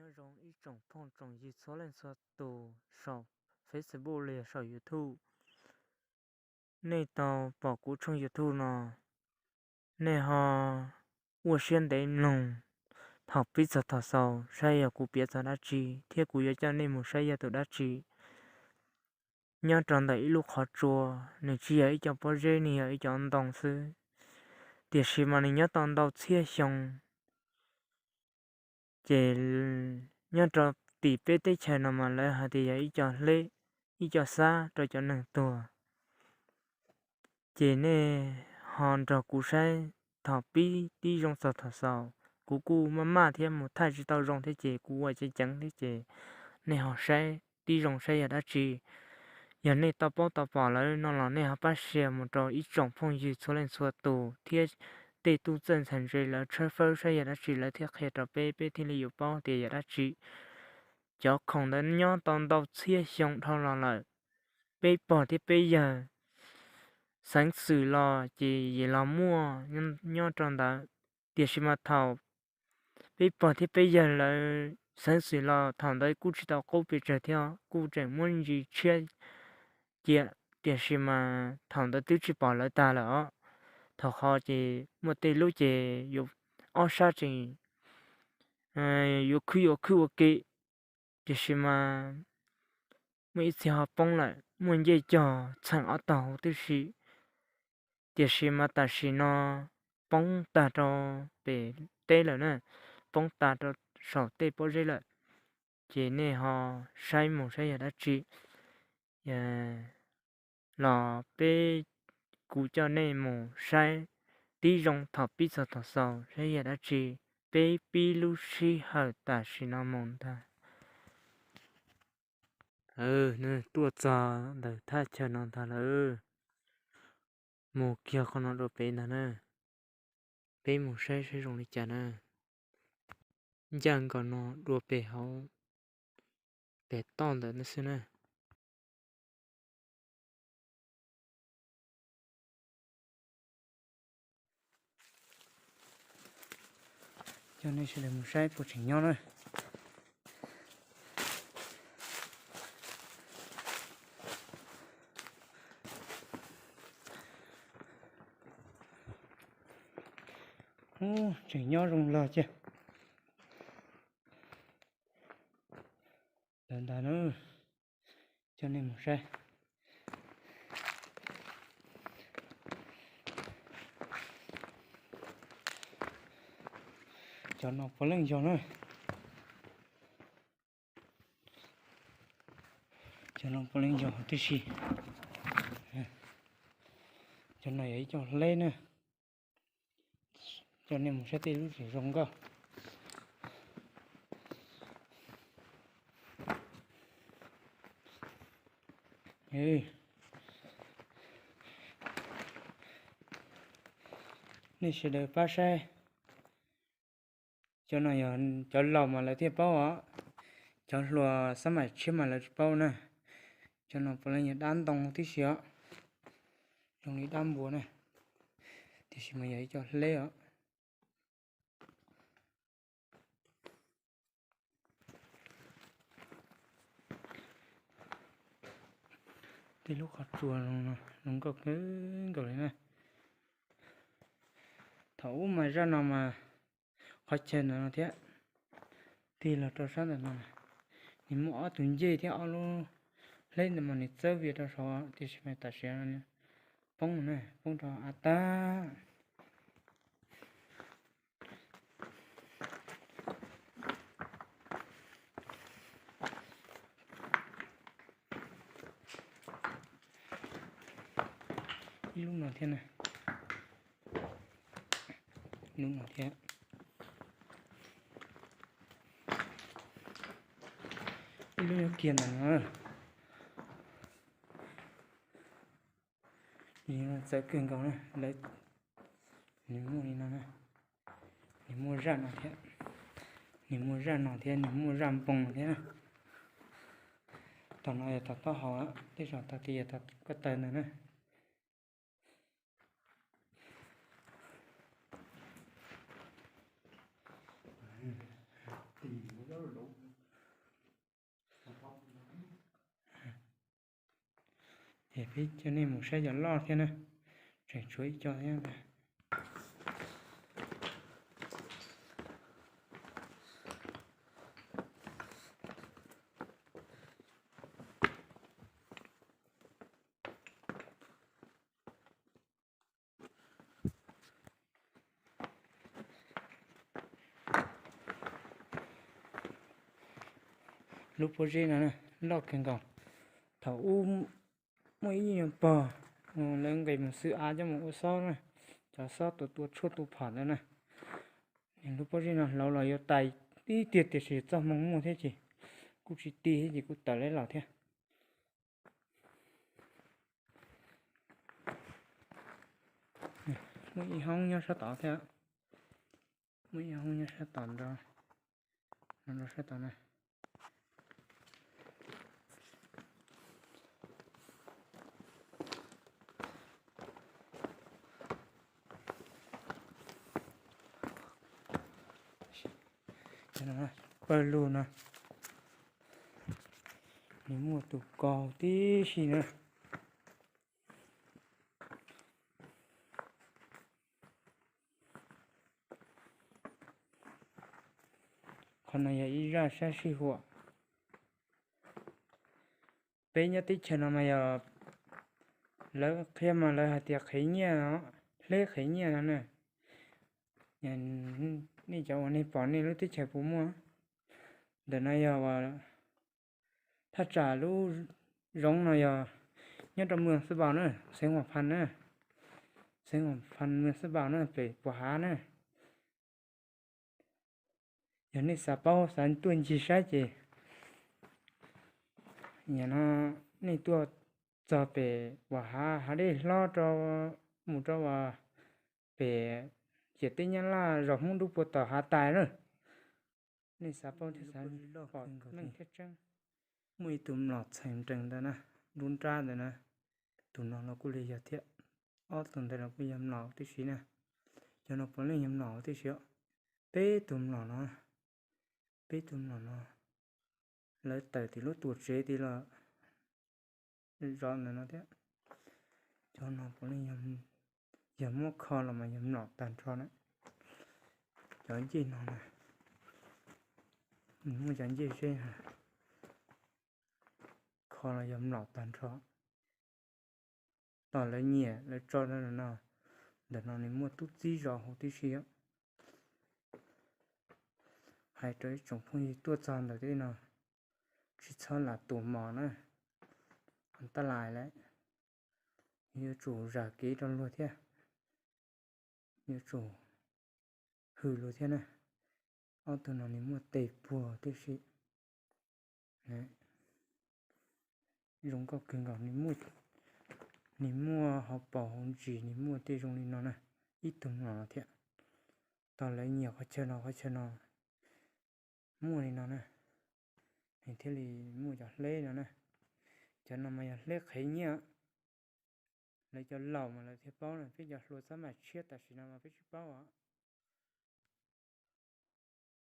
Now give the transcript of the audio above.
Nyob zoo ib tsoom phooj tsoom ywg txhua leej txhua tus saum Facebook los yog saum YouTube. Nej tau pom kuv tshooj YouTube no, nej ho ua siab ntev mloog thaum pib txog thaum xaus saib yog kuv piav txog dab tsi thiab kuv yuav coj nej mus saib yog tus dab tsi. Nyob rau ntawm ib lub qhov tsua, nws tsis yog ib co pob zeb, nws yog ib co ntoo xwb, tiam sis mas nws nyob tau ntau txhiab xyoo. Ces nyob rau tim peb teb chaws no mas lawv hais tias yog ib co hleb, ib co xab rau cov neeg tuag. Ces nej ho nrog kuv saib thaum pib tib zoo txog thaum xaus. Kuv kuj maj maj thiab mus thaij tsis tau zoo thiab ces kuv ua ceev ceev thiab ces nej ho saib tib zoo saib yog dab tsi. Yog nej tau paub tau pom lawm no los nej ho pab share mus rau ib tsoom phooj ywg txhua leej txhua tus thiab tej tub txawj ntxhais ntse lawv tshawb fawb saib yog dab tsi lawv thiaj qhia rau peb, peb thiaj li yuav paub tias yog dab tsi. Cov khoom ntawd nyob tau ntau txhiab xyoo dhau los lawm, peb pog thiab peb yawg xeev xwm los ces yeej los muaj nyob rau ntawd. Tiam sis mas thaum peb pog thiab peb yawg lawv xeev xwm los thaum ntawd kuj tsis tau qub pes tsawg thiab, kuj tseem muab ntsis tshiab cia, tiam sis mas thaum ntawd twb tsis pom lawv tag lawm os. Thaum qhov ces muaj tej lub ces yuav ob sab tseem yuav khwb yuav khwb ua ke, tiam sis mas muaj ib txhia ho poob lawm, muaj ncej cog txheem ob tog huv tib si. Tiam sis mas tam sim no poob tag rau pem teb lawm na, poob tag rau saum tej pob zeb lawm. Ces nej ho saib mus saib yog dab tsi los peb, kuv coj nej mus saib tib zoo thaum pib txog thaum xaus saib yog dab tsi. Peb pib lub sij hawm tam sim no mus ntag. Tuaj txog ntawm thaj chaw no ntag lawm. Mus kiag qhov no dua pem ntag na. Peb mus saib saib zoo li cas na. Ncaj nkaus no dua pem hauv pem toj ntawd xwb na. Coj nej sawv daws mus saib puas tseem nyob na. Ub, tseem nyob zoo lawm ces. Ntawd ntag na, coj nej mus saib. Cov no puav leej yog na. Cov no puav leej yog huv tib si. Cov no yog ib co hleb na. Coj nej mus saib tej lub tseem zoo nkauj. Nej sawv daws pab saib. Cov no yog cov laus mas lawv thiaj paub os, cov hluas xab maim tshiab mas lawv tsis paub na. Cov no puav leej yog dab ntoo tib si os, zoo li dab npua na, tiam sis mas yog ib co hleb os. Tej lub qhov tsua zoo nkauj kawg nkaus li na. Thaum ub mas zaj no mas qhov chaw ntawm no thiab, tig los rau sab ntawm no, nws muaj ob tug ncej thiab ob lub hleb ntawd mas nws txawb vias rau saud, tiam sis mas tam sim no poob na, poob rau av tag. Ib lub no thiab na, lub no thiab, ib lub nyob kiag ntawm no. Nws txawv kawg nkaus na, lawv, nws muaj li no na, nws muaj zaj no thiab, nws muaj zaj no thiab, nws muaj zaj npoo thiab na. Tom no yog tom taub hau, tej zaum tom tid yog tom ko taw ntawd na. Ces peb coj nej mus saib cov loj thiab na, tseem tshuav ib co thiab ntag. Lub pob zeb no loj kawg nkaus. Thaum ub muaj ib nyuag pog, lawv nqis mus xwb av coj mus ua xob na, cov xob tua tua tshuaj tua phom ntawd na. Lub pob zeb no hlauv los yuav tais tib tiag tiam sis txoj hmoo muaj thiab ces kuj tsis ti thiab ces kuj tawm lawv los thiab. Muaj ib hoob nyob sab tod thiab, muaj ib hoob nyob sab tod nrog, nrog sab tod na. Pawg lug no, nws muaj tus kaus tib si na. Qhov no yog ib zaj sab sij huam. Peb nyob teb chaws no mas yog lawv qhia mas lawv hais tias qhev nyiaj, hleb qhev nyiaj no na. Nej cov uas nej pom nej lub teb chaws puas muaj? Ntawm no yog thaj tsam lub zoov no yog nyob rau mwm Xab Npaus na, xeev Huam Phas na, xeev Huam Phas mwm Xab Npaus na, pem Puas Hav na. Yog nej xav paub xav tuaj ncig saib ces, no, nej tuaj txog pem Puas Hav, Hav Dej Hlob rau, mus rau pem ciam teb Nyab Laj zos Hmoob Dub puag tom Hav Tais na. Nej xav paub thiab xav pom meej thiab tseeb. Muaj ib tug mlom txheem nrees ntawd na, nruab nrab ntawd na, tus no los kuj li yog thiab. Ob tug ntawd los kuj yog mlom tib si na. Cov no puav leej yog mlom tib si. Peb tug mlom no, peb tug mlom no, lawv tawm tim lub tuam tsev tid los zov ntawm no thiab. Cov no puav leej yog muab kho los mas yog mlom tag nrho na. Cov ncej no na, muaj cov ncej zeb kho los yog mlom tag nrho. Tos lawv nyiam lawv tso no, ntawm no nws muaj tub txib zov hauv tib si. Hais rau ib tsoom phooj ywg tuaj txog ntawm tej no, tsis txhob lam tuam mlom na, tab lais lawm, yuav tsum zam kev rau luag thiab, yuav tsum hwm luag thiab na. Ob tug no nws muaj tes puag tib si. Zoo nkauj kawg nkaus, nws muaj hauv paus hauv ntsis, nws muaj tej zoo li no na, ib tug mlom no thiab. Tos lawv nyiam qhov chaw no, qhov chaw no muaj li no na, nws thiaj li muaj cov hleb no na. Cov no mas yog hleb qhev nyiaj. Lawv cov laus mas lawv thiaj paub na, peb cov hluas txhob mam tshiab tam sim no mas peb tsis paub os.